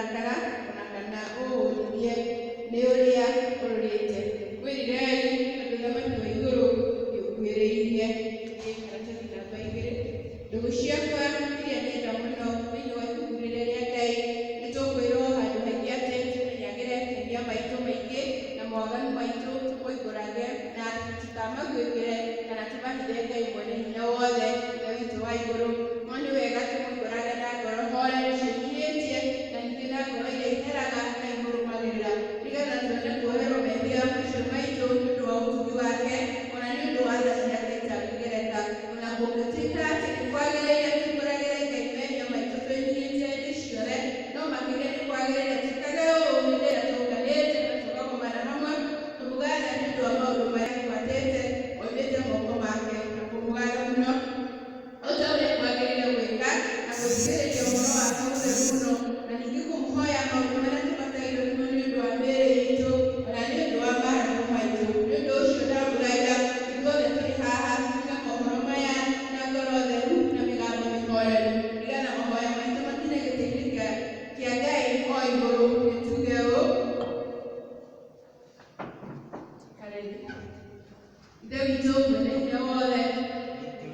Marakara ona kana ũũthithie nĩ ũrĩa ũrũrĩte. Wĩrirei tondũ ũthamaki wa igũrũ nĩũkuhĩrĩirie. Nĩ karatathi namba 2. Ndũgũ ciakwa iria nyenda mũno thĩinĩ wa ibuku rĩrĩa rĩa Ngai nĩ tũkwĩrwo handũ haingĩ atĩ tũmenyagĩre mehia maitũ maingĩ na mawaganu maitũ tũmoimbũrage na tũtikamaguĩkĩre kana tũmahithe Ngai mwene hinya wothe Ithe witũ wa igũrũ. No nĩ wega tũmoimbũrage na ngoro horeru ciĩnyihĩtie na ningĩ na ngoro iria iheraga na imũrũmagĩrĩra nĩgetha tuone kuoherwo mehia macio maitũ nĩ ũndũ wa ũtugi wake ona nĩ ũndũ wa tha ciake itangĩgereka. Ona kũngĩtuĩka atĩ nĩ kwagĩrĩire tumbũragĩre Ngai mehia maitũ twĩnyihĩtie hĩndĩ ciothe, no makĩria nĩ kwagĩrĩire twĩkage ũũ hĩndĩ ĩrĩa tũnganĩte na tũkagomana hamwe kũmũgatha nĩ ũndũ wa maũndũ marĩa atwathĩte oimĩte moko make na kũmũgatha mũno o ta ũrĩa kwagĩrĩire gwĩka na gũthikĩrĩria ũhoro wake mũtheru mũno na ningĩ kũmũhoya maũndũ marĩa tũbatairwo nĩmo nĩ ũndũ wa mĩĩrĩ itũ ona nĩ ũndũ wa maroho maitũ. Nĩ ũndũ ũcio ndamũthaitha ithuothe tũrĩ haha tuge mohoro maya na ngoro theru na mĩgambo mĩhoreru nĩgetha mahoya maitũ makinye gĩtĩ-inĩ kĩa Ngai o igũrũ. Nĩ tuge ũũ. Kareni. Ithe witũ mwene hinya wothe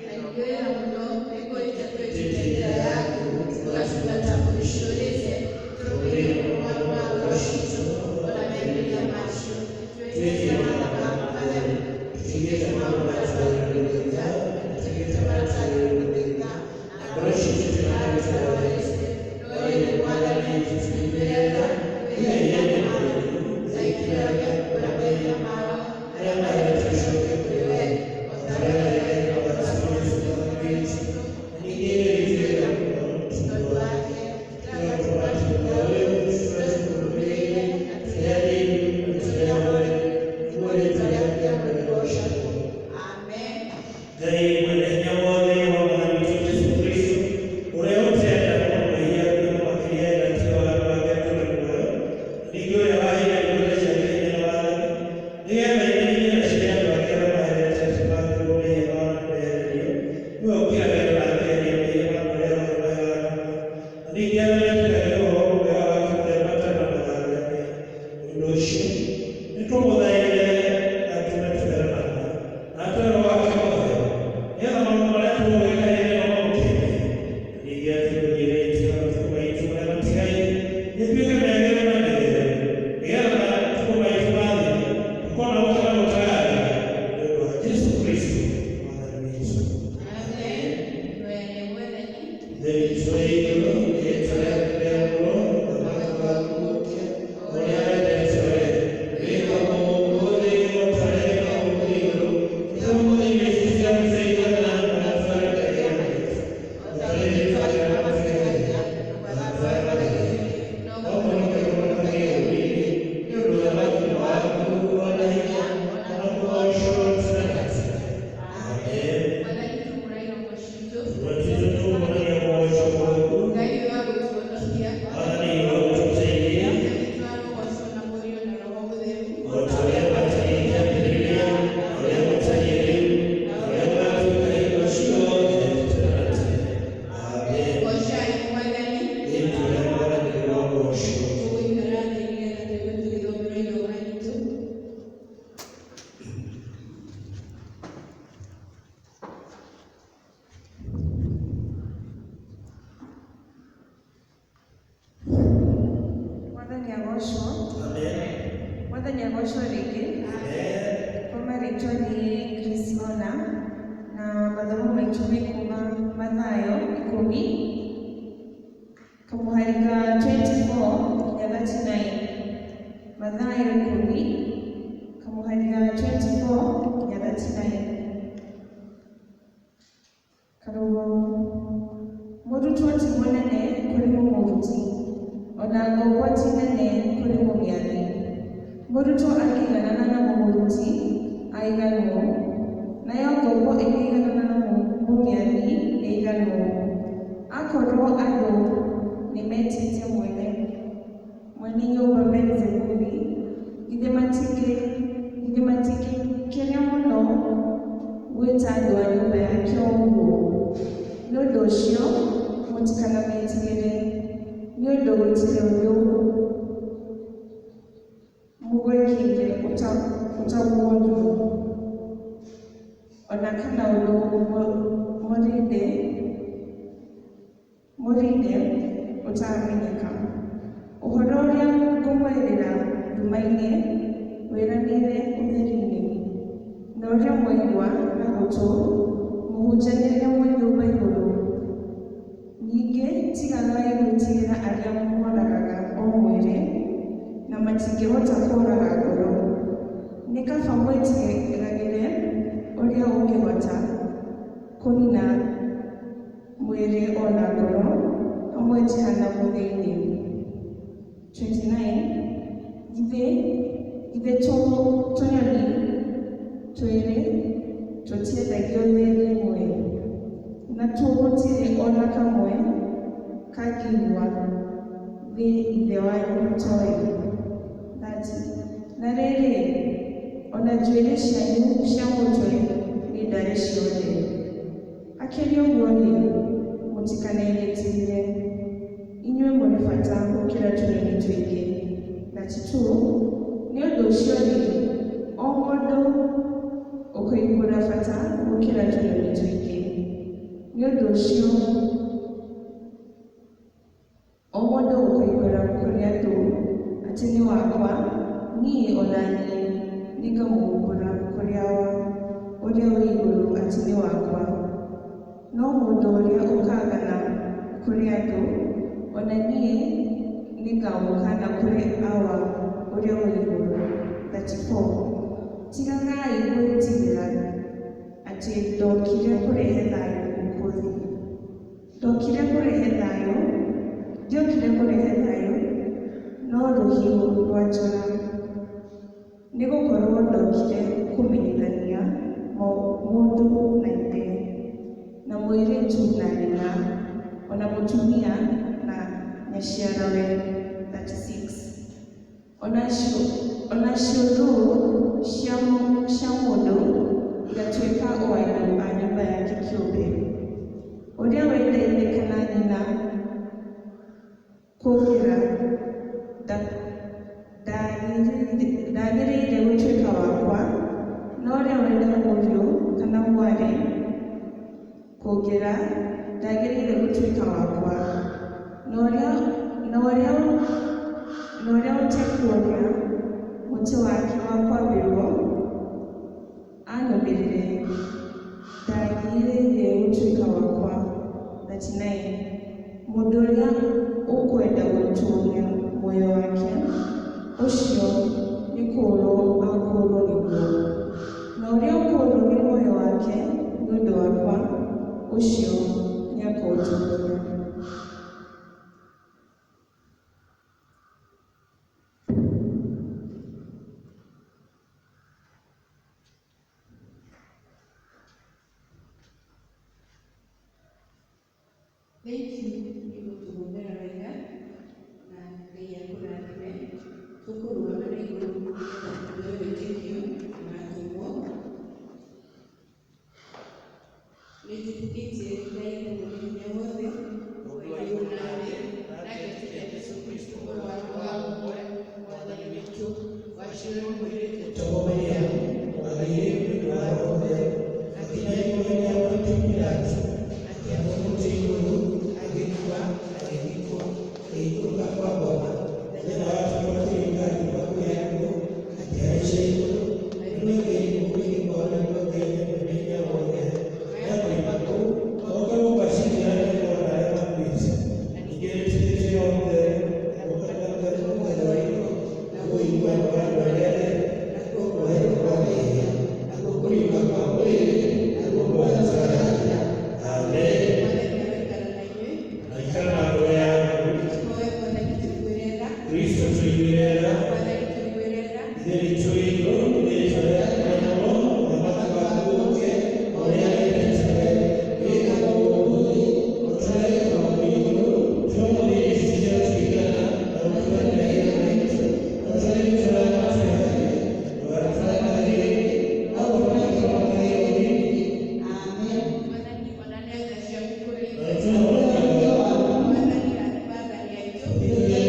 na ningĩ wĩra mũno nĩngũrĩte twĩtĩte njĩra yaku tũgacuka ta mũrĩciũrĩte tũrũmĩrĩre mũrũgamo wa ngoro citũ ona merirĩria macio. Twĩhĩtie watho maku matheru tũtigĩte maũndũ marĩa twagĩrĩirwo nĩ gwĩka na tũtigĩte marĩa twagĩrĩirwo nĩ gwĩka na ngoro citũ tũraruta rorete. No rĩrĩ Mwathani tũiguĩre tha wĩherie mwathani thaitĩra arĩa kumbũra mehia mao arĩa maheretwo icoke kũrĩ we o ta ũrĩa wĩranĩire witũ tondũ wake tũrĩire na tũrĩ athĩni na tũrĩ ahoreru nĩguo rĩĩtwa rĩaku rĩamũre rĩgoocagwo. Amen. Ngai mwene hinya wothe wa Mwathani witũ Jesu Kristo ũrĩa ũteendaga mũno mehia no makĩria endete waganu wake atũũre muoyo, ningĩ ũrĩa waheire ndungata ciake hinya na wathani nĩgetha imenyithie na ciĩre andũ ake arĩa maherete atĩ nĩmagĩrĩirwo mehia mao na nĩmehererio, nĩwe ũkiragĩra na akeheria mehia ma andũ arĩa othe maheanaga, na ningĩ arĩa metĩkagĩra ũhoro mwega wake mũtheru matarĩ na mathangania. Nĩ ũndũ ũcio nĩtũmũthaithe atũme tũhere na ma na atũhe Roho wake mũtheru nĩgetha maũndũ marĩa tũgwĩka hĩndĩ ĩno mamũkenie, na ningĩ atũrũgĩre itũũra matukũ maitũ marĩa matigaire ĩtuĩke mĩagĩrĩru na mĩtheru, nĩgetha matukũ maitũ mathire tũkona gũkena gũtagathira nĩ ũndũ wa Jesu Kristo Mwathani witũ. Amen. Ihoya rĩa Mwathani. Ithe witũ ũrĩ igũrũ, rĩĩtwa rĩaku rĩamũrwo, ũthamaki waku ũũke, ũrĩa wendete wee wĩkwo gũkũ thĩ o ta ũrĩa wĩkagwo kũu igũrũ. Tũhe ũmũthĩ irio ici cia gũtũigana, na ũtũohere mehia maitũ, o ta ũrĩa ithuĩ twagĩrĩirwo matwĩhagia, ndũgatũtware magerio-inĩ, no ũtũhonokie kuma kĩũru-inĩ, nĩ ũndũ ũthamaki nĩ waku, o na hinya, o na ũgoocwo tene na tene. Amen. Mwathani tumũra iromo citũ. Tũnua twitũ tũkuonagia kũgoocwo gwaku. Ngai ũyũ wa gũtuonokia. Mwathani wa gũtũteithia. Ithe witũ arogocwo na Mũriũ na Roho Mũtheru. O ta ũrĩa gwatariĩ kĩambĩrĩria, na ũrĩa gũtariĩ rĩu, na ũrĩa gũgatuĩka hingo ciothe tene na tene. Amen. Goocai Mwathani. Rĩĩtwa rĩa Mwathani rĩrogoocwo. Tũgũikara thĩ nĩgetha tũigue tũgĩthomerwo ithoma ritũ. Mwathani agocwo. Amen. Mwathani agocwo rĩngĩ. Amen. Kwa marĩtwa nĩ Grace Ona na mathomo maitũ nĩ kuma Mathayo 10 kamũhari ka 24 nginya 39. Mathayo 10 kamũhari ka 24 nginya 39. Karugo mũrutwo ti mũnene kũrĩ mũmũruti, ona ngombo ti nene kũrĩ mũmĩathi. Mũrutwo angĩiganana na mũmũruti aiganwo, nayo ngombo ĩngĩiganana na mũmĩathi ĩiganwo. Akorwo andũ nĩmetĩte mwene mwene nyũmba Beelizebuli, githĩ matingĩkĩria mũno gwĩta andũ a nyũmba yake o ũguo? Nĩ ũndũ ũcio mũtikanametigĩre, nĩ ũndũ gũtirĩ ũndũ mũgwĩkĩire ũtaguũrio, o na kana ũndũ mũrinde ũtaramenyeka. Ũhoro ũrĩa ngũmwĩrĩra nduma-inĩ, wĩranĩre ũtheri-inĩ, na ũrĩa mwaigua na gũtũ, mũhunjanĩrie mwĩ nyũmba igũrũ. Ningĩ tigagai gwĩtigĩra arĩa moragaga o mwĩrĩ, na matingĩhota kũũraga ngoro. Nĩ kaba mwĩtigagĩre ũrĩa ũngĩhota kũniina mwĩrĩ o na ngoro hamwe Jehanamu thĩinĩ. 29 Githĩ tũnyoni twĩrĩ tũtiendagio theri ĩmwe? Natuo gũtirĩ o na kamwe kangĩigua thĩ Ithe wanyu atoĩ. 30 Na rĩrĩ, o na njuĩrĩ cianyu cia mũtwe nĩ ndare ciothe. Hakĩrĩ ũguo-rĩ, mũtikanetĩĩre, inyuĩ mũrĩ bata gũkĩra tũnyoni tũingĩ. 32 Nĩ ũndũ ũcio-rĩ, o mũndũ ũkoimbũra bata gũkĩra tũnyoni tũingĩ. Nĩ ũndũ ũcio o mũndũ ũkoimbũra kũrĩ andũ atĩ nĩ wakwa, niĩ o na niĩ nĩngamuumbũra kũrĩ Awa ũrĩa wĩ igũrũ atĩ nĩ wakwa. No mũndũ ũrĩa ũkaagana kũrĩ andũ, o na niĩ nĩngamũkaana kũrĩ Awa ũrĩa wĩ igũrũ. 34 Tigagai gwĩtigĩra atĩ ndokire kũrehe thayũ gũkũ thĩ. Ndokire kũrehe thayũ, ndiokire kũrehe thayũ, no rũhiũ rwa njora. Nĩgũkorwo ndokire kũmenyithania mũndũ na ithe, na mũirĩtu na nyina, o na mũtumia na nyaciarawe. 36 O nacio thũ cia mũndũ igatuĩka o andũ a nyũmba yake kĩũmbe. Ũrĩa wenda ithe kana nyina kũngĩra ndagĩrĩire gũtuĩka wakwa, na ũrĩa wenda mũriũ kana mwarĩ kũngĩra ndagĩrĩire gũtuĩka wakwa, na ũrĩa ũtekuoya mũtĩ wake wa kwambĩrwo anũmĩrĩre ndagĩrĩire gũtuĩka wakwa. 39 Mũndũ ũrĩa ũkwenda gũtũũria muoyo wake, ũcio nĩ kũũrwo akũũrwo nĩguo, na ũrĩa ũkũũrwo nĩ muoyo wake nĩ ũndũ wakwa, ũcio nĩakaũtũũria. Thank you nĩ gũtũthomera wega na Ngai akũrathime. Tũkũrũgama na igũrũ nĩgetha tũheo wĩtĩkio na atũmwo. Nĩnjĩtĩkĩtie Ngai Mwene Hinya Wothe, Mũmbi wa igũrũ na thĩ, na ngetĩkia Jesũ Kristũ Mũrũ wake wa mũmwe, Mwathani witũ, waciarirwo mũirĩtu wetagwo Mariamu, agĩire nĩ ũndũ wa Roho Mũtheru, akinya igũrũ rĩa Pontio Pilato, akĩambwo mũtĩ igũrũ, agĩkua, agĩthikwo, agĩikũrũka kwa ngoma, mũthenya wa gatatũ akĩriũka akiuma kũrĩ akuũ, akĩhaica igũrũ, rĩu akĩrĩ guoko kwa Ngai Mwene Hinya Wothe, nĩakoima kũu, oke gũkaciirĩra arĩa marĩ muoyo na arĩa makuĩte. Ningĩ nĩnjĩtĩkĩtie Roho Mũtheru, naguo kanitha mũtheru Mũkatholiki, naguo ũiguano wa andũ arĩa atheru, nakuo kuoherwo kwa mehia, nakuo kũriũka kwa mwĩrĩ, naguo muoyo ũtagathira. Amen. Mwathani aroikara na inyuĩ. Na ikara na ngoro yaku. Tũhoe Mwathani tũiguĩre tha. Kristo tũiguĩre tha. Mwathani tũiguĩre tha. Ithe witũ wĩ igũrũ, rĩĩtwa rĩaku rĩamũrwo, ũthamaki waku ũũke, ũrĩa wendete wĩkagwo gũkũ thĩ o ta ũrĩa wĩkagwo kũu igũrũ. Tũhe ũmũthĩ irio ici cia tũigana, na ũtuohere mehia maitũ, o ta ũrĩa ithuĩ tũramatweheria. Ndũgatũtware magerio-inĩ, no ũtũhonokie kuma kũrĩ ũũru. Amen. Mwathani onania tha ciaku kũrĩ Na ithuĩ. ũtũhonokie. Mwathani rathima athani aitũ. Ithuĩ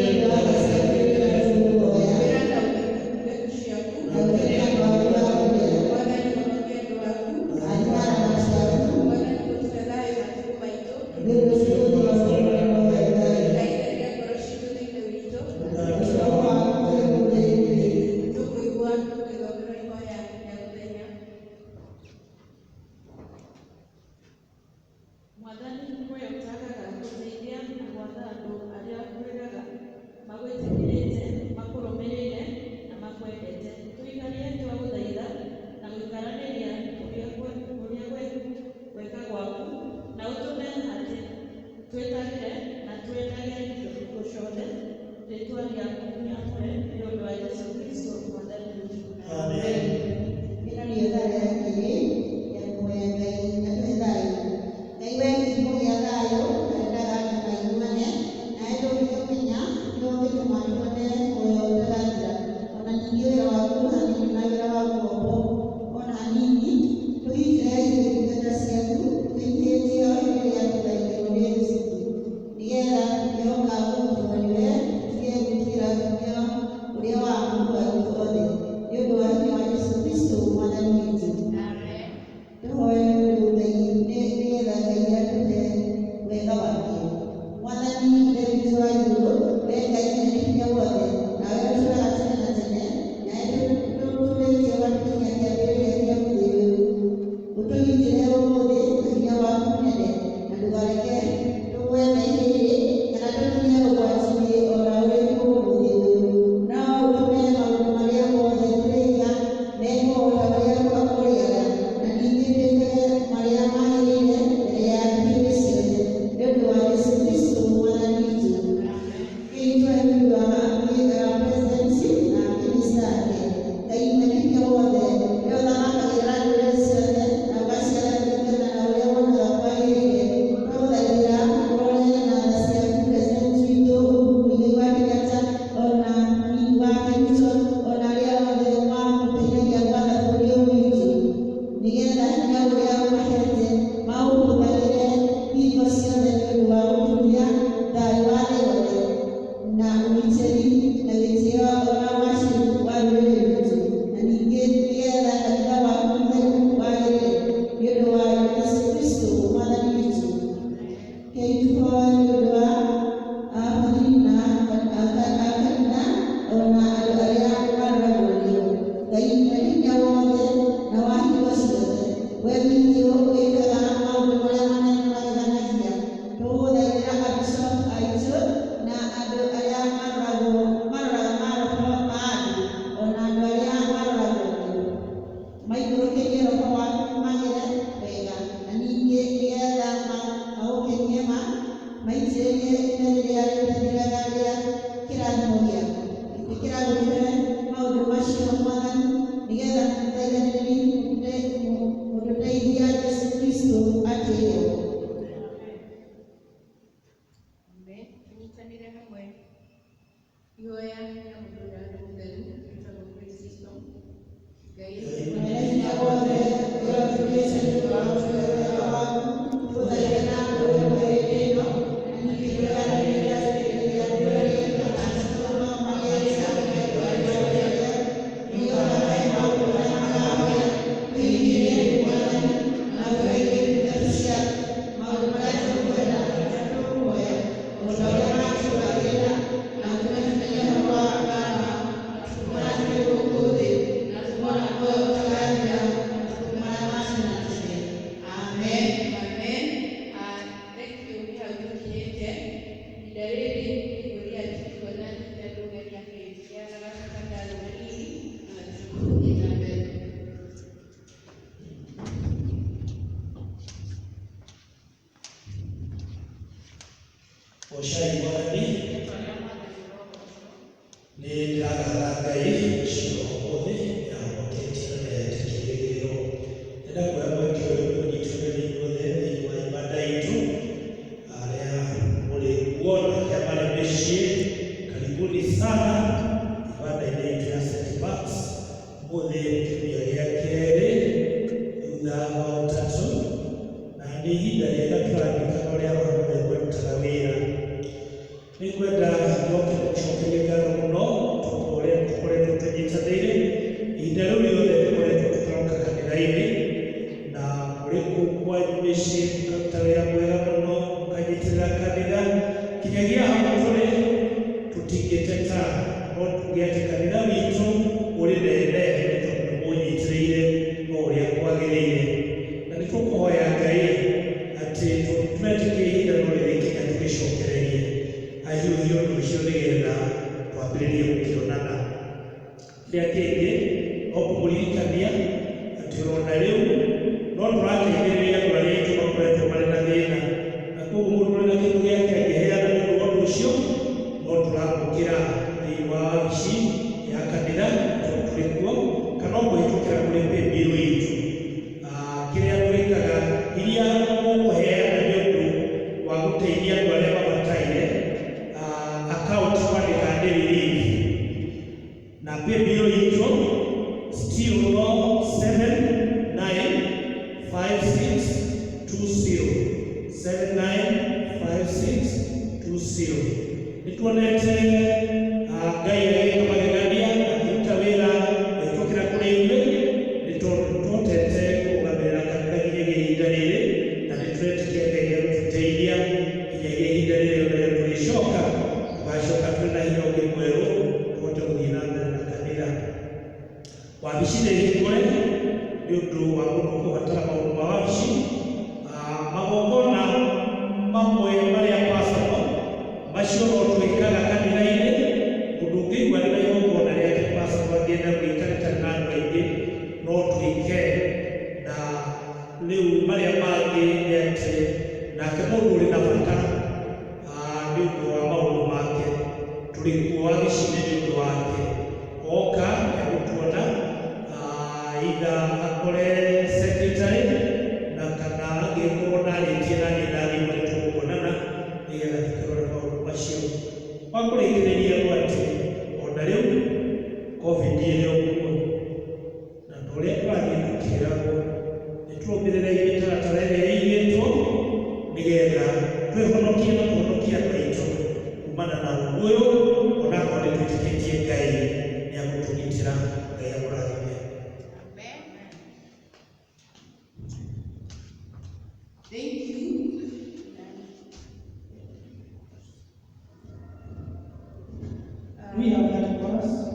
hinya ũrĩa wa mũndũ wa othe nĩ ũndũ wa hinya wa Jesũ Kristũ Mwathani witũ. Tũhoe nĩ ũndũ Ngai nĩgetha Ngai atũhe wega wake. Mwathani Ithe witũ wa igũrũ, we Ngai mwene hinya wothe, nawe ũtũũraga tene na tene, nawe tũtũũrĩtie ũgatũkinyia kĩambĩrĩria kĩa mũthĩ ũyũ. Ũtũnyitĩre ũmũthĩ na hinya waku mũnene, na ndũkareke tũgwe mehia-inĩ kana tũkinye ũgwati-inĩ o na ũrĩkũ ũmũthĩ ũyũ. No ũtũme maũndũ marĩa mothe tũrĩka mekwo o ta ũrĩa ũrĩenda, na ningĩ twĩkage marĩa magĩrĩire mbere yaku hĩndĩ ciothe, nĩ ũndũ wa Jesũ Kristũ Mwathani witũ. Kĩitwa nĩ ũndũ wa President na minista ake. Ngai mwene hinya wothe, we ũthamakagĩra ndũrĩrĩ ciothe na ũgaciatha kũringana na ũrĩa wonaga kwagĩrĩire, twagũthaithĩra ũrore na tha ciaku President witũ Uhuru Muigai wa Kenyatta ona mũnini wake Ruto ona arĩa othe mamũteithagia gwatha bũrũri ũyũ witũ, nĩgetha hinya ũrĩa ũmahete maũhũthagĩre hingo ciothe nĩ ũndũ wa gũtũũria thayũ wa thĩ yothe na ũgitĩri na gĩtĩo ona ũgacĩru wa rũrĩrĩ rwitũ, na ningĩ nĩgetha kanitha waku mũtheru wagĩrĩre nĩ ũndũ wa Jesũ Kristũ Mwathani witũ. Kei tũhoe nĩ ũndũ wa abathiri na a kanitha ona andũ arĩa maroragwo nĩo. Ngai mwene hinya wothe na wa hingo ciothe, we wiki wĩkaga maũndũ marĩa manene mageganagia, tũgũgũthaithĩra abishop aitũ na andũ arĩa maroraga maroho ma andũ ona andũ arĩa maroragwo nĩo, maikũrũkĩrie roho waku magĩre wega, na ningĩ nĩgetha magũkenie maitĩrĩrie ime rĩrĩa rĩtathiraga rĩa kĩrathimo gĩaku. Ĩtĩkĩra gũtũhe maũndũ macio Mwathani, nĩgetha mũthaithanĩrĩri mũtũteithia Jesũ Kristũ atĩĩo. Amen. Tũnyitanĩre hamwe ihoya rĩa mũndũ ũrĩa warĩ mũtheru wĩtagwo Praise Song. Ngai Mwene hinya wothe, ũrĩa ũtũũrĩte nĩ ũndũ wa wega waku, tũgũthaitha ũrũme hĩndĩ ĩno, na ningĩ tũgathĩrĩria maũndũ marĩa tũkwenda na tũkũhoya, o ta ũrĩa matũũragĩra, na ũtũme tũmenye ũhoro wa mbaara matukũ marĩa tũrĩ gũkũ thĩ, na tũkona muoyo ũtagathira matukũ marĩa ma tene na tene. Amen. Amen. Thank you nĩ hau tũkinyĩte. Ihinda rĩrĩ nĩngũria tũkuona ndũgani akĩheana gakatangatho kanini na tũthiĩ na mbere. Goocai Mwathani. Nĩ ndĩragatha Ngai ũcio ũmũthĩ nĩahonoketie na nĩahetũkĩire kĩrĩro. Ndĩrenda kuoya mweke ũyũ kũnyita ũgeni inyuothe thĩinĩ wa ibada itũ, arĩa mũrĩ kuo na arĩa marĩ mĩciĩ, karibuni sana ibada-inĩ itũ ya St. Mark's. Ũmũthĩ nĩ kiumia gĩa kerĩ thutha wa ũtatũ, na nĩ ihinda rĩega tũraririkana ũrĩa Roho Mũtheru arutaga wĩra. Nĩngwenda njoke gũcokeria ngatho mũno tondũ ũrĩa tũkoretwo tũnyitanĩire ihinda rĩu rĩothe tũkoretwo tũkĩroka kanitha-inĩ, na mũrĩ kũu kwanyu mĩciĩ mũkaruta wĩra mwega mũno, mũkanyitĩrĩra kanitha kinyagia hau tũrĩ tũtingĩteta, no tuge atĩ kanitha witũ ũrĩ nene nĩ tondũ nĩmũnyitĩrĩire o ũrĩa kwagĩrĩire, na nĩ tũkũhoya Ngai atĩ tondũ tũretĩkia ihinda no rĩrĩkinya tũgĩcokererie ahiũhie ũndũ ũcio nĩgetha twambĩrĩrie gũkĩonana. Kĩrĩa kĩngĩ no kũmũririkania atĩ ona rĩu no tũrateithĩrĩria andũ arĩa aitũ makoretwo marĩ na thĩna, na koguo mũndũ ũrĩ na kĩndũ gĩake angĩheana nĩ ũndũ wa ũndũ ũcio no tũramũkĩra thĩinĩ wa wabici ya kanitha tondũ tũrĩ kuo, kana o kũhĩtũkĩra kũrĩ paybill itũ. Kĩrĩa twĩkaga iria mũkũheana nĩ ũndũ wa gũteithia andũ arĩa mabataire, account twandĩkaga nĩ relief, na paybill itũ still no 795620, 795620. Nĩ tuonete Wabici nĩ hingũre nĩ ũndũ wa mũndũ kũbatara maũndũ ma wabici. Magongona mamwe marĩa personal macio no twĩkaga kanitha-inĩ. Mũndũ ũngĩigua arĩ na igongona rĩake personal angĩenda gwĩka rĩtarĩ na andũ aingĩ no twĩke. Na rĩu marĩa mangĩ nĩ atĩ nake mũndũ ũrĩ na bata nĩ ũndũ wa maũndũ make tũrĩ kuo wabici-inĩ nĩ ũndũ wake oka egũtuona either akore secretary na kana angĩkorwo ndarĩtie na niĩ na thimũ nĩ tũgũkuonana nĩgetha tũkĩrore maũndũ macio. Wa kũrĩkĩrĩria nĩ atĩ ona rĩu COVID ĩrĩ o kuo na ta ũrĩa tũrathiĩ tũkĩragwo nĩ tũrũmĩrĩrei mĩtaratara ĩrĩa ĩigĩtwo nĩgetha twĩhonokie na tũhonokie andũ aitũ kumana na ũndũ ũyũ onakorwo nĩ twĩtĩkĩtie Ngai nĩ agũtũgitĩra. Ngai akũrathime. Amen. Thank you. We have that chorus.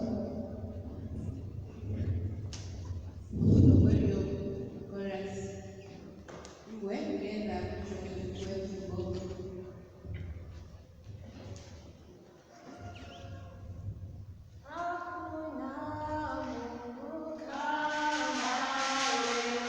Mũtongoria chorus rĩmwe nĩgetha tũcoke tũkue kiugo. Hakuna Mungu kama wewe.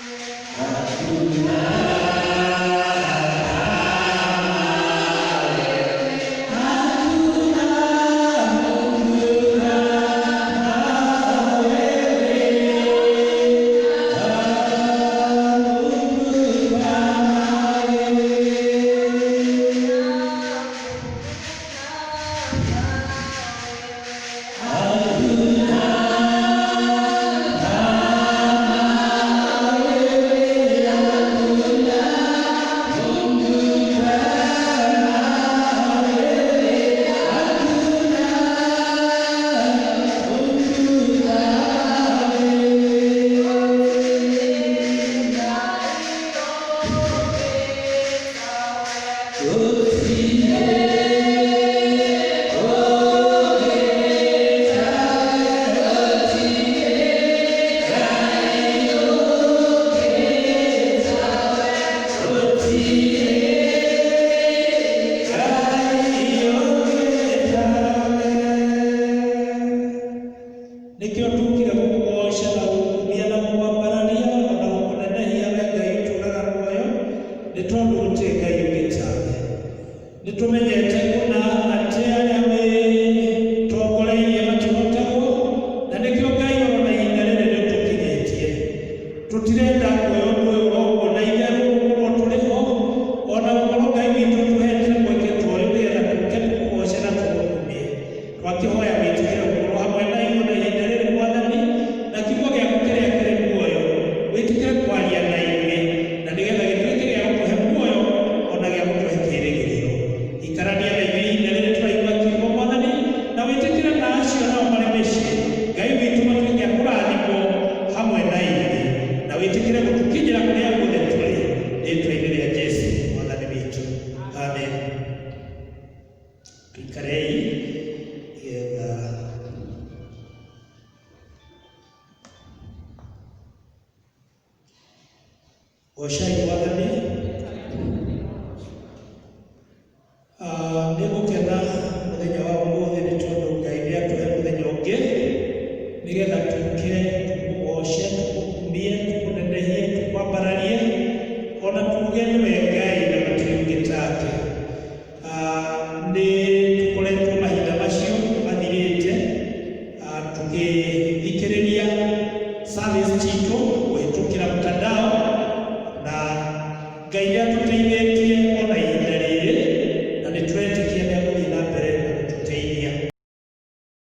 Nĩkĩo tukire gũkũgoca na gũkumia na gũkwambararia ona gũkũnenehia we Ngai ũtũũraga muoyo nĩ tondũ gũtirĩ Ngai ũngĩ tawe. Nĩ tũmenyete kũna atĩ arĩa wĩtongoreirie matihotagwo na nĩkĩo Ngai ona ihinda rĩrĩ nĩ ũtũkinyĩtie. Tũtirenda kuoya ũndũ ũyũ ũguo na itherũ gũkorwo tũrĩ ho ona gũkorwo Ngai witũ tũhete mweke ta ũyũ nĩgetha tũke tũkũgoce na tũgũkumie. Twakĩhoya wĩtĩkĩre gũkorwo hamwe na ithuĩ na ihinda rĩrĩ Mwathani na kiugo gĩaku kĩrĩa kĩrĩ muoyo wĩtĩkĩre kwaria na ithuĩ na nĩgetha gĩtuĩke gĩa gũtũhe muoyo ona gĩa gũtũhe kĩĩrĩgĩrĩro. Ikarania na ithuĩ ihinda rĩrĩ tũraigua kiugo Mwathani na wĩtĩkĩre na acio nao marĩ mĩciĩ Ngai witũ matuĩke a kũrathimwo hamwe na ithuĩ na wĩtĩkĩre gũtũkinyĩra kũrĩa guothe tũrĩ rĩtwa-inĩ rĩa Jesũ Mwathani witũ. Amen. Tũikarei nĩgetha gocai Mwathani. Nĩ ngũkena mũthenya wa ũmũthĩ nĩ tondũ Ngai nĩ atũhe mũthenya ũngĩ nĩgetha tũke tũmũgoce, tũmũkumie, tũmũnenehie, tũmwambararie ona tuge nĩwe Ngai na gũtirĩ ũngĩ take. Nĩ tũkoretwo mahinda macio mathirĩte tũgĩthikĩrĩria service citũ kũhĩtũkĩra mtandao na Ngai nĩ